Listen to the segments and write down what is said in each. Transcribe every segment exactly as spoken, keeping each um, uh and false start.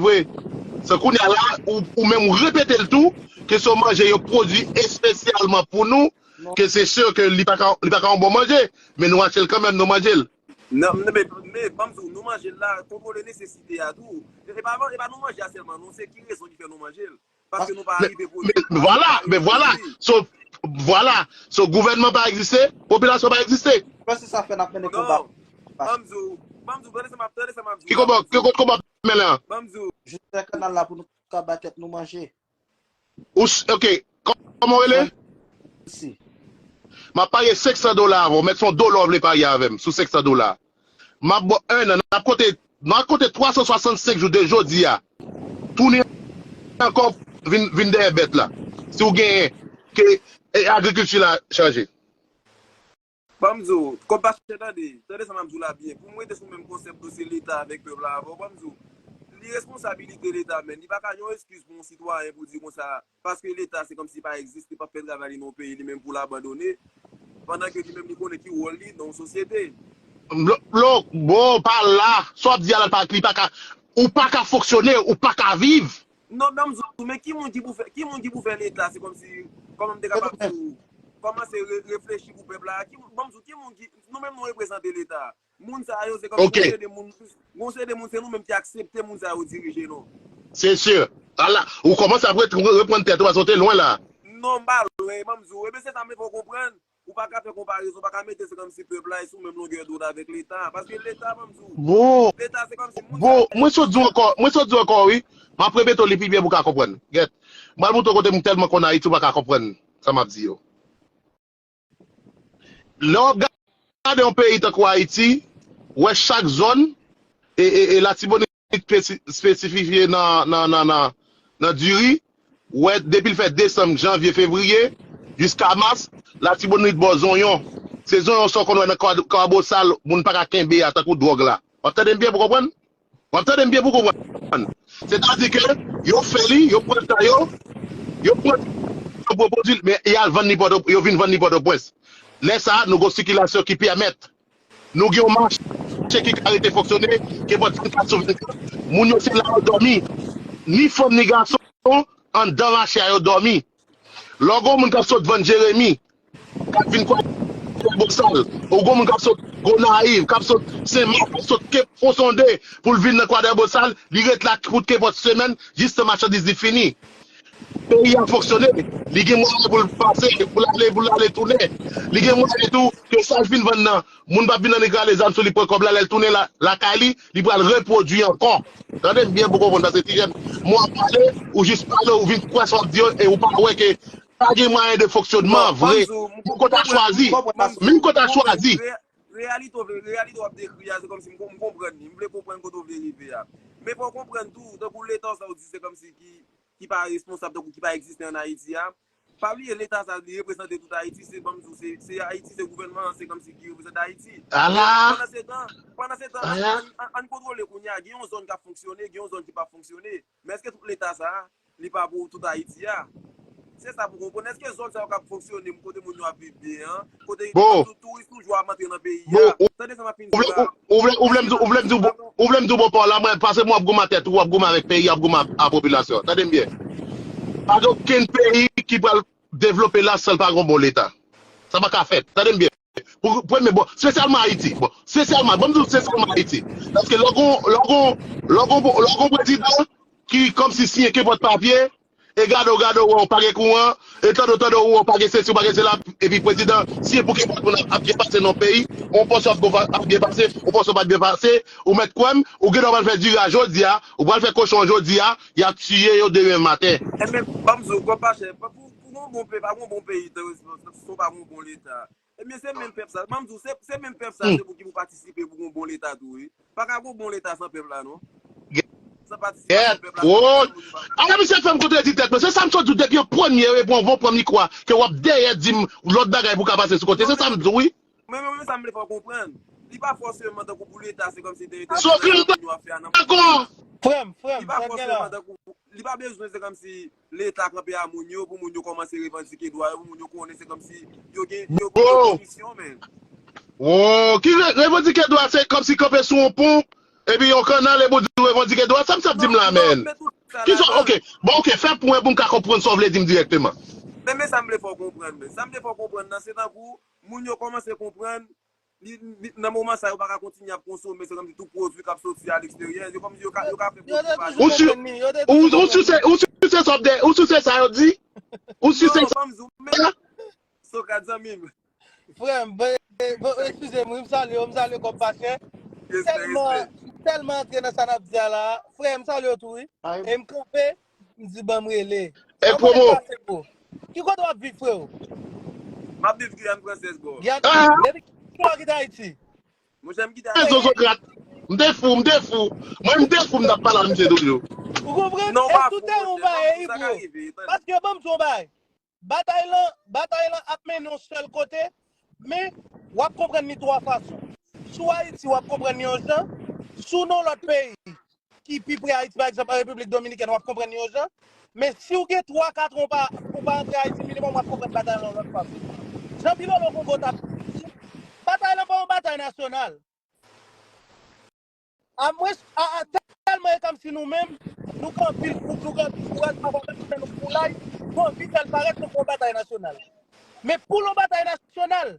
vre. Se kounye a la, ou, ou menm ou repete l tou, ke se yon manje yo pwodui espesyalman pou nou, ke se si ke li pa ka, li pa ka yon bon manje, men nou achte l kanmenm, nou manje l. Non, men, men, men, ban m di w, nou manje l la, kontwole nesesite a tou. E pa, e pa nou manje a sèlman, non, se ki rezon ki fè nou manje l. Paske nou pa rive pwodui. Men vwala, men vwala. So, vwala. So, gouvènman pa egziste, popilasyon pa egziste. Mwen se sa fè n ap mennen konba. Ban m di w, ban m di w, tande sa m ap, tande sa m ap di w. Ki konba, ki konba w ap mennen an? Ban m di w. Jis fè kanal la pou nou ka bay tèt nou manje. Ou, ok, kòman w rele? M ap parye senk san dola avè w, mèt se yon dola w vle parye avè m, sou senk san dola. M ap ba w enn an, n ap konte, n ap konte twa san swasannsenk jou de jodi a. Tounen ankò vin, vin dèyè bèt la. Si w genyen, ke e, agrikilti la chanje. Ban m di w, kòm pastè tande, tande sa m ap di w la byen. Pou m rete sou menm konsèp dosye Leta avèk pèp la avè w, ban m di w, li responsabilite Leta, men li pa ka yon eskiz pou yon sitwayen pou di konsa, paske Leta se kòmsi pa egziste, p ap fè travay li nan yon peyi li menm pou l abandone, pandan ke li menm li konnen ki wòl li nan yon sosyete. Lo, bon, pa la, sa w ap di a la, li pa ka, ou pa ka fonksyone, ou pa ka viv. Non, ban m di w, men ki moun ki pou fè, ki moun ki pou fè Leta, se kòmsi, kòman m te kapab di w, kòmanse re, reflechi pou pèp la, ki moun, ban m di w, ki moun ki, nou menm nou reprezante Leta. Moun sa yo, se kòmsi gon seri de moun, gon seri de moun, se nou menm ki aksepte moun sa yo dirije nou. Se si. Ala, ou kòmanse ap re, reprann tèt ou, paske w te lwen la. Non, m pa lwen, ban m di w, ebyen se sa m vle fè w konprann. Ou pa ka fè konparezon, ou pa ka mete se kòmsi pèp la e sou menm longè dond avèk Leta. Paske Leta, ban m di w, Leta se kòmsi moun sa yo. Bon, mwen sot di w ankò, mwen sot di w ankò wi. M ap repete w li pi byen pou w ka konprann. Gèt. M pral montre w kote m tèlman konn Ayiti, ou pa ka konprann sa m ap di yo. Lè w ap gade yon peyi tankou Ayiti, w wè chak zòn, e, e, e Latibonit espesifye nan, nan, nan, nan, nan diri, w wè depi l fè desanm, janvye, fevriye, jiska mas, Latibonit ba w zonyon. Se zonyon sa w konn wè nan Karabosal, moun pa ka kenbe a tankou dwòg la. W ap tande m byen pou w konprann? W ap tande m byen pou w konprann. Sètadi ke yo fè li, yo pran tan yo, yo pran tan yo pou yo pwodui l, men y al vann li Pòto, yo vin vann li Pòtoprens. Lè sa a, nou gen yon sikilasyon ki pèmèt. Nou gen yon mache ki ka rete fonksyone, kenpòt vennkat sou vennkat. Moun yo se la yo dòmi. Ni fanm ni gason, anndan mache a yo dòmi. Lè w gen yon moun k ap sot vann Jeremi, k ap vin Kwadèbosal, ou gen yon moun k ap sot Gonayiv, k ap sot Senmak, k ap sot Kep Fwon Sonde pou l vin nan Kwadèbosal, li ret la pou kenpòt semèn, jis tan machandiz li fini. Peyi a fonksyone, li gen mwayen pou l pase, pou l ale, pou l ale tounen. Li gen mwayen tou ke sa l fin vann nan, moun p ap vin annik rale zam sou li, pran kòb la, lè l tounen la, lakay li, li pral repwodui ankò. Tande m byen pou konprann, paske ti jèn, mwen ap pale, ou jis pale, ou vin kwè sa w ap di yo, e ou pa wè ke pa gen mwayen de fonksyonman vre. Menm kote a chwazi. Menm kote a chwazi. Reyalite w vle, reyalite w ap dekri a, se kòmsi m konprann li. M vle konprann kote w vle rive a. Men fò w konprann tou, tankou Leta sa w di, se kòmsi ki, ki pa responsab, tankou ki pa egziste ann Ayiti a. Pa bliye Leta sa li reprezante tout Ayiti, se ban m di w, se, se Ayiti, se gouvènman an, se kòmsi ki reprezante Ayiti. Ala! Pandan se tan, pandan se tan, ann, ann, ann kontwole kounye a, gen yon zòn k ap fonksyone, gen yon zòn ki p ap fonksyone. Men èske tout Leta sa a, li pa pou tout Ayiti a? Se sa pou konprann. Èske zòn sa yo k ap fonksyone, kote moun yo ap viv byen an, kote touris toujou ap antre nan peyi a? Tande sa m ap fin di w la. Ou vle, ou vle m di, ou vle m di, ou vle m di w bon pa w la, mwen, paske mwen w ap goumen a tèt ou, w ap goumen avèk peyi a, w ap goumen a, a popilasyon an. Tande m byen. Pa gen okenn peyi ki pral devlope la san l pa gen yon bon Leta. Sa pa ka fèt. Tande m byen. Pou premye, bon, espesyalman Ayiti. Bon, espesyalman, ban m di w espesyalman Ayiti. Paske lè w gon, lè w gon, lè w gon, lè w gon prezidan ki kòmsi siyen kenpòt papye, e gade w, gade w, wè w pa gen kouran, e tande w, tande w, wè w pa gen sesi, w pa gen sela, epi prezidan siyen pou kenpòt moun ap, ap byen pase nan yon peyi, yon pòsyon ap, ap byen pase, yon pòsyon pa t byen pase, ou mèt kwè m, ou gen dwa pral fè diri a jodi a, ou pral fè kochon an jodi a, y ap tiye yo demen maten. Enben, ban m di w, kòm pa chè, pou, pou yon bon peyi, pa yon bon peyi, se w pa yon bon Leta. Ebyen, se menm pèp sa. Ban m di w, se, se menm pèp sa, se pou ki pou patisipe pou gon bon Leta tou, wi. Pa ka gon bon Leta san pèp la, non. San patisipasyon pèp la. Ala misye fè m kontredi tèt mwen. Se sa m sot di w depi an premye, epi w pran mikwo a, ke w ap dèyè di m lòt bagay pou w ka pase sou kote. Se sa m di w, wi. Men, men, men sa m vle fè w konprann. Li pa fòseman tankou pou Leta, se kòmsi te entèvyou moun yo ap fè a nan. Frè m, frè m, li pa fòseman tankou, li pa bezwen, se kòmsi Leta kanpe a moun yo, pou moun yo kòmanse revandike dwa yo, pou moun yo konnen se kòmsi yo gen, yo gen yon misyon, men. Wo, ki revandike dwa, se kòmsi kanpe sou yon pon, Epi yon kannal epi w di w revandike dwa, sa m sa ap di m la, menn? Kisa, ok, bon, ok, fè pwen pou m ka konprann sa w vle di m dirèkteman. Men, men sa m vle fè w konprann, men. Sa m vle fè w konprann nan, se tankou moun yo kòmanse konprann, li, li, nan moman sa, yo pa ka kontinye ap konsome, se kòmsi tout pwodui k ap soti aleksteryè, yo kòmsi yo ka, yo ka fè pwodui pa yo. Ou si se, ou si se sa w te, ou si se sa yo di? Ou si se sa? Sokrat, zanmi m. Frè m, eskize m, wi, m salye w, m salye kòm pastè. Tèlman, tèlman antre nan sa n ap di a la. Frè m, salye w tou, wi. E m kanpe, m di ban m rele. E pwomo. Ki kote w ap viv, freo? M ap viv Giyàn Fransèz, bro. Giyàn, depi kilè w kite Ayiti? Monchè, m kite Ayiti. Sokrat, m te fou, m te fou. Mwen, m te fou, m t ap pale ak misye toujou. Ou konprann? E tou tèren w ba e, bro. Paske ban m di w yon bagay. Batay lan, batay lan ap mennen yon sèl kote, men w ap konprann li twa fason. Si w Ayiti, w ap konprann li yon jan, si w nan yon lòt peyi ki pi pre Ayiti, pa egzanp, an Repiblik Dominikèn, w ap konprann li yon jan, men si w gen twa, kat an w pa, ou pa antre Ayiti, minimòm w ap konprann batay lan yon lòt fason. Jan Bilolo Kongo t ap di, batay lan pa yon batay nasyonal. A mwens, a, a, tèlman e kòmsi nou menm, nou gen anpil gwoup, nou gen anpil kouraj, pafwa menm nou fè nou foulay, nou anvi fè l parèt tankou yon batay nasyonal. Men pou l yon batay nasyonal,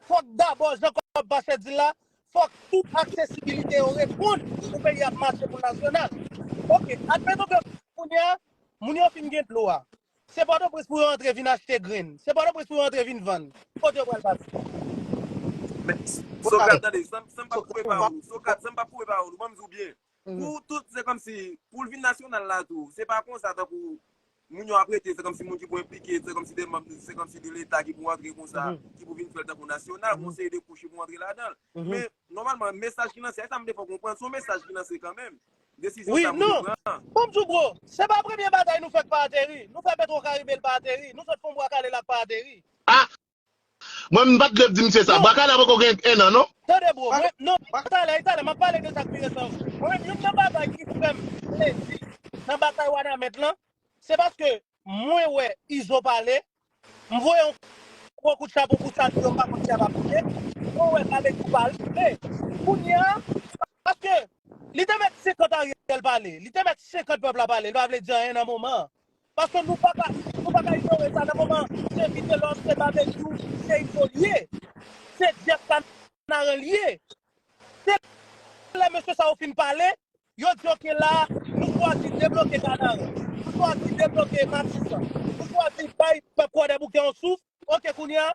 fòk dabò, jan kòm pastè di l la, fòk tout aksesibilite yo reponn pou peyi a mache pou nasyonal. Ok, admeton ke kounye a, moun yo fin gen dlo a. Se Pòtoprens pou yo antre vin achte grenn. Se Pòtoprens pou yo antre vin vann. Kote yo pral pase? Men, Sokrat, tande, san, san m pa koupe pawòl ou. Sokrat, san m pa koupe pawòl ou, ban m di w byen. Pou tout, se kòmsi, pou l vin nasyonal la tou, se pa konsa tankou moun yo ap rete, se kòmsi moun ki pou enplike, se kòmsi de manm, se kòmsi de Leta ki pou antre konsa, ki pou vin fè l tankou nasyonal, gon seri de kouch ki pou antre ladan l. Men, nòmalman, mesaj ki lanse, e sa m te fè w konprann, se yon mesaj ki lanse kanmenm. Desizyon sa pou nou pran. Ban m di w, bro, se pa premye batay nou fè k pa ateri. Nou fè Petro Caribe, l pa ateri. Nou sot fè yon bwa kale la, l pa ateri. Ah! Mwen, m pa t vle di misye sa. Bwa kale a poko gen en an, non? Tande, bro. Mwen, non, talè, talè, m ap pale de sa k pi resan. Mwen menm, youn nan bagay ki fè m plezi nan batay Wanament lan, se paske mwen wè Izo pale, m voye yon gwo kout chapo pou sa, m pa konn si a va koute. Mwen wè Babekyou pale. Kounye a, paske li te mèt senkant Ariel pale, li te mèt senkant pèp la pale, li pa vle di anyen nan moman an. Paske nou pa ka, nou pa ka inyore sa nan moman an. Se Vitelòm, se Babekyou, se Izo l ye. Se Jeff Kanaran l ye. Se lè mesye sa yo fin pale, yo di, oke, la, nou chwazi debloke Kanaran. Nou chwazi debloke Matisan. Nou chwazi bay pèp Kwadèboukè yon souf. Oke, kounye a,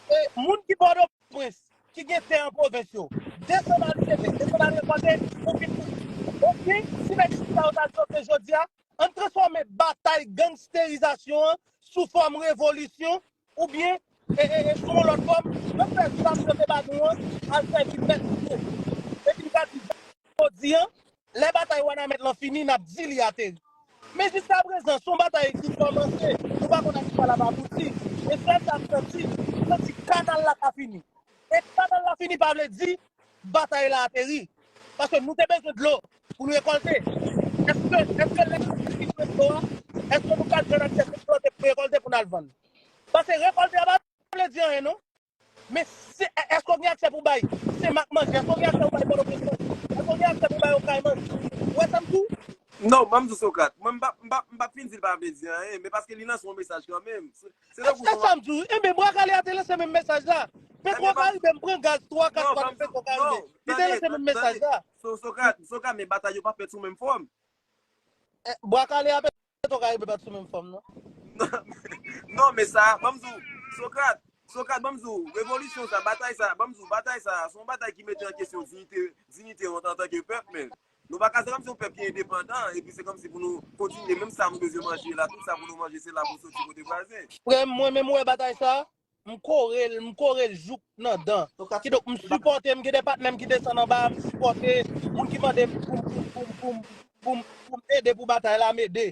e, moun ki Pòtoprens, ki gen tè an pwovens yo, desann al seme, desann al rekòlte, ou fin kouri. Oke, si nèg sa yo ta di, oke, jodi a, ann transfòme batay gangsterizasyon an sou fòm revolisyon, oubyen, e, e, e, sou yon lòt fòm, ann fè zam yo te ba nou an al sèvi mèt nou yo. Epi n ka di, jodi an, lè batay Wanament lan fini, n ap di li ateri. Men jiskaprezan, se yon batay ki kòmanse, nou pa konn a kisa l ap abouti. E sèl sa m santi, m santi kanal la ka fini. E kanal la fini pa vle di batay la ateri. Paske nou te bezwen dlo pou n rekòlte. Èske, èske lè nou fin jwenn dlo a, èske nou pral jwenn aksè pou plante, pou rekòlte, pou n al vann? Paske rekòlte a pa vle di anyen, non. Men se, èske w gen aksè pou bay Senmak manje? Èske w gen aksè pou bay Pòtoprens manje? Èske w gen aksè pou bay Okay manje? Ou wè sa m di w? Non, ban m di w, Sokrat. Mwen, m p ap, m p ap, m p ap fin di l pa vle di anyen, men paske li lanse yon mesaj kanmenm. Se, se tankou. Èske sa m di w? Enben, Bwa Kale a te lanse menm mesaj la. Petro Caribe, m pran gaz twa, kat fwa nan Petro Caribe. Li te lanse menm mesaj la. So, Sokrat, Sokrat, men batay yo pa fèt sou menm fòm. Bwa Kale a Petro Caribe pa t sou menm fòm, non. Non, men sa, ban m di w, Sokrat, Sokrat, ban m di w, revolisyon sa, batay sa, ban m di w, batay sa, se yon batay ki mete an kesyon diyite, diyite nou antanke pèp, men. Nou pa ka, se kòmsi yon pèp ki endepandan, epi se kòmsi pou nou kontinye, menm sa nou bezwen manje la, tout sa pou nou manje, se la pou soti kote vwazen. Frè m, mwen menm, m wè batay sa, m kore l, m kore l jouk nan dan. Kidonk, m sipòte, m gen de patnè m ki desann anba a, m sipòte, moun ki mande m pou m, pou m, pou m, pou m, pou m, pou m ede pou batay la, m ede.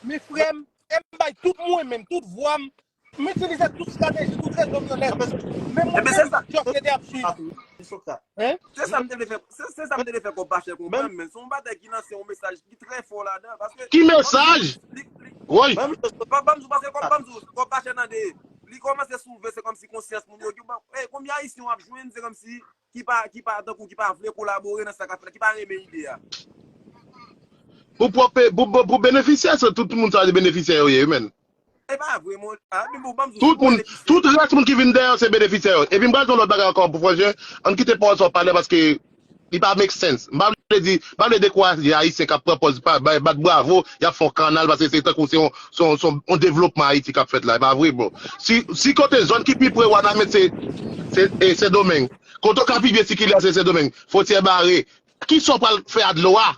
Men frè m, e m bay tout mwen menm, tout vwa m, m itilize tout estrateji, tout rezo m yo nèt. Men mwen menm, Djòf te ap swiv. Se sa m te vle fè, se, se sa m te vle fè kòm pastè konprann, men se yon batay ki lanse yon mesaj ki trè fò ladan, paske. Ki mesaj? Woy! Ban m di w, paske kòm, ban m di w, kòm pastè tande, li kòmanse soulve, se kòmsi konsyans moun yo, ki, e, konbyen Ayisyen w ap jwenn, se kòmsi ki pa, ki pa, tankou ki pa vle kolabore nan sa k ap fèt la, ki pa renmen ide a. Pou, pou, pou, pou benefisyè, se tout moun sa se benefisyè yo ye, wi, menn. E pa vre, mon. Ah, men bon, ban m di w, Tout moun, tout rès moun ki vin dèyè yo se benefisyè yo. Epi m pral di yon lòt bagay ankò pou Franje, ann kite pawòl sa w pale paske li pa make sense. M pa vle di, m pa vle dekouraje Ayisyen k ap pran pòz, pa, bay, bat bravo, y ap fè yon kanal paske se tankou se yon, se yon, se yon, yon devlopman Ayiti k ap fèt la. E pa vre, bro. Si, si kote zòn ki pi pre Wanament se, se, e, Sendomeng. Kote w ka pi byen sikile a se Sendomeng. Fwontyè bare. Kisa w pral fè a dlo a?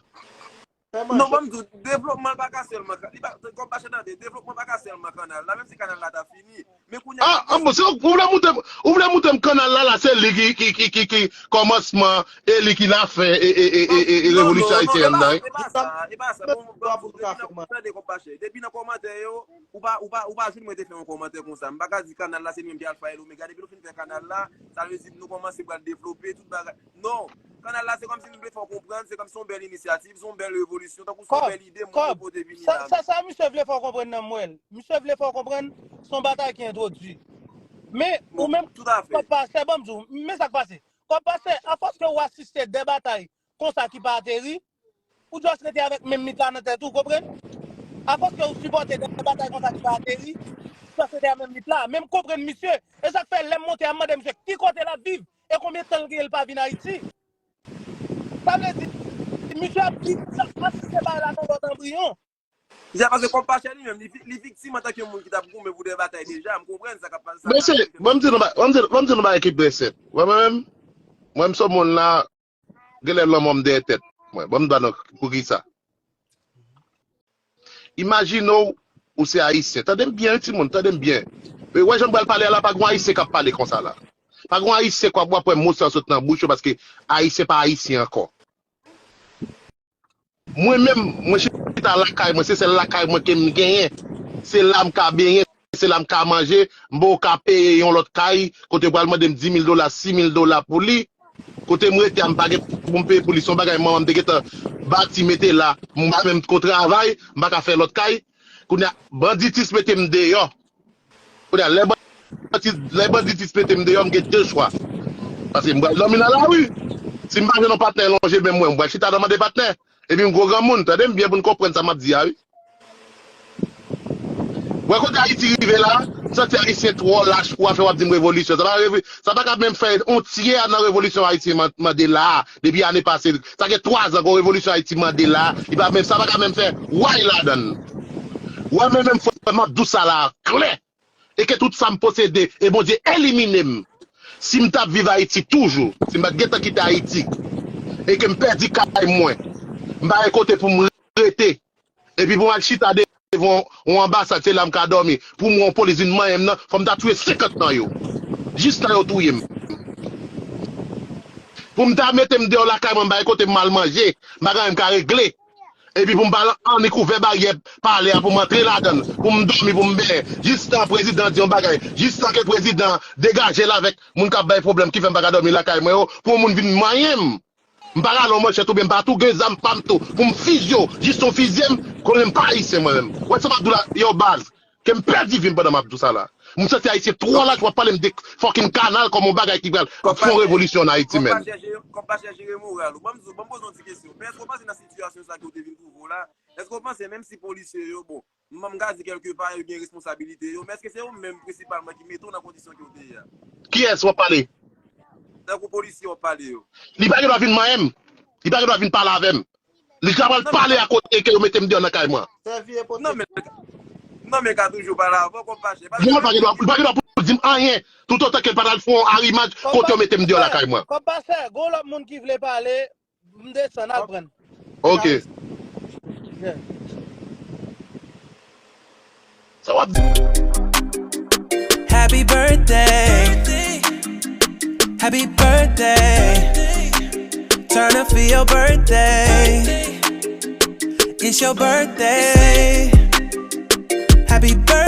Non, ban m di w, devlopman pa ka sèlman, li pa, kòm pa chè tande, devlopman pa ka sèlman kanal la, menm si kanal la ta fini. Men kounye a. Ah, ah, bon, se ou vle montre, ou vle montre m kanal la, la, se li ki, ki, ki, ki, ki kòmansman, e li ki lafen, e, e, e, e, e, e revolisyon ayisyen an, wi. E pa sa, e pa sa. Bon, bon, bon, depi nan, tande, kòm pa chè, depi nan kòmantè yo, ou pa, ou pa, ou pa jwenn mwen te fè yon kòmantè konsa. M pa ka di kanal la, se li menm ki alfa e omega. Depi nou fin fè kanal la, sa vle di nou kòmanse pral devlope tout bagay. Non, kanal la se kòmsi m vle fè w konprann, se kòmsi se yon bèl inisyativ, se yon bèl revolisyon, tankou se yon bèl ide moun yo pote vini la. Sa, sa misye vle fè w konprann nan m wè l. Misye vle fè w konprann se yon batay ki entwodui. Men, ou menm, kòm pastè, ban m di w, men sa k pase. Kòm pastè, afòs ke w asiste de batay konsa ki pa ateri, ou just rete avèk menm mit la nan tèt ou, konprann? Afòs ke w sipòte de batay konsa ki pa ateri, ou just rete avèk menm mit la. Men m konprann misye. E sa k fè lè m monte a, m mande misye ki kote l ap viv e konbyen tan l gen l pa vin Ayiti. Sa vle di, misye ap viv, ap asiste bagay la nan lòt anbriyon. Deja, paske kòm pa chè li menm, li, li viktim antanke yon moun ki t ap goumen pou de batay deja, m konprann sa k ap pase. Mesye, ban m di nou, ban m di, ban m di nou bagay ki trè senp. Mwen menm, mwen m se yon moun la, genlè lanmò m dèyè tèt mwen. Ban m ba nou poukisa. Imajine w, ou se Ayisyen. Tande m byen, wi, timoun, tande m byen. E wè jan m pral pale a la, pa gen Ayisyen k ap pale konsa la. Pa gen Ayisyen k ap wè mo sa sot nan bouch yo paske Ayisyen pa Ayisyen ankò. Mwen menm, mwen chita lakay mwen, se sèl lakay mwen ke m genyen. Se la m ka benyen, se la m ka manje, m poko ka peye yon lòt kay, kote yo pral mande m dis mil dola, sis mil dola pou li. Kote m rete a, m pa gen pou m peye pou li. Se yon bagay manman m te gentan bati, mete la. M pa menm ko travay, m pa ka fè lòt kay. Kounye a, banditis mete m deyò. Kounye a, lè banditis, lè banditis mete m deyò, m gen de chwa. Paske m pral dòmi nan lari. Si m pa jwenn yon patnè lonje men mwen, m pral chita nan mande patnè. Epi m gwo granmoun, tande m byen pou n konprann sa m ap di a, wi. Wè kote Ayiti rive la, m santi Ayisyen twò lach pou afè w ap di m revolisyon. Sa pa revo-, sa pa ka menm fè yon tyè nan revolisyon Ayiti man-, mande la a, depi ane pase. Sa gen twa zan gon revolisyon Ayiti mande la a, li pa menm, sa pa ka menm fè way ladan l. Wè mwen menm frè m ap di w sa la a klè. E ke tout sa m posede, e Bondye elimine m. Si m t ap viv Ayiti toujou, si m pa t gentan kite Ayiti, e ke m pèdi kay mwen, m pa gen kote pou m rete, epi pou m al chita devan yon anbasad, se la m ka dòmi, pou m wè yon polis vin manyen m nan, fò m ta touye senkant nan yo. Jis tan yo touye m. Pou m ta mete m deyò lakay mwen, m pa gen kote m al manje, m pa gen anyen m ka regle. Epi pou m pa annik ouvè baryè palè a pou m antre ladan l, pou m dòmi, pou m benyen. Jistan prezidan di yon bagay, jistan ke prezidan degaje l avèk moun k ap bay pwoblèm ki fè m pa ka dòmi lakay mwen yo, pou yon moun vin manyen m. M pa rale yon manchèt oubyen m pa tou gen zam pa m tou pou m fizye w, jistan w fizye m, konnen m pa ayisyen mwen menm. Wè sa m ap di w la, yo baz. Ke m pèdi vi m pandan m ap di w sa la. M santi Ayisyen twò lach w ap pale m de fucking kanal kòm yon bagay ki pral fè yon revolisyon an Ayiti, menn. Kòm pa chèche, kòm pa chèche remoral ou. Ban m di w, ban m poze w yon ti kesyon. Men èske w panse nan sitiyasyon sa ke w te vin twouve w la, èske w panse menm si polisye yo, bon, m, m ka di kèlke pa yo gen responsabilite yo, men èske se yo menm prensipalman ki mete w nan kondisyon ke w te ye a? Kiyès w ap pale? Tankou polisye w ap pale yo. Li pa gen dwa vin manyen m. Li pa gen dwa vin pale avè m. Li ka pral pale a kote ke yo mete m deyò nan kay mwen. Non, men, non, men ka toujou pale avè w, kòm pa chè. Non, pa gen dwa, pa gen dwa pou di m anyen, toutotan ke l pa t al fè yon arimaj kote yo mete m deyò lakay mwen. Kòm pastè, gon lòt moun ki vle pale, m desann al pran. Ok. Sa w ap di? Happy birthday. Happy birthday. Turn up for your birthday. It's your birthday. Happy birthday.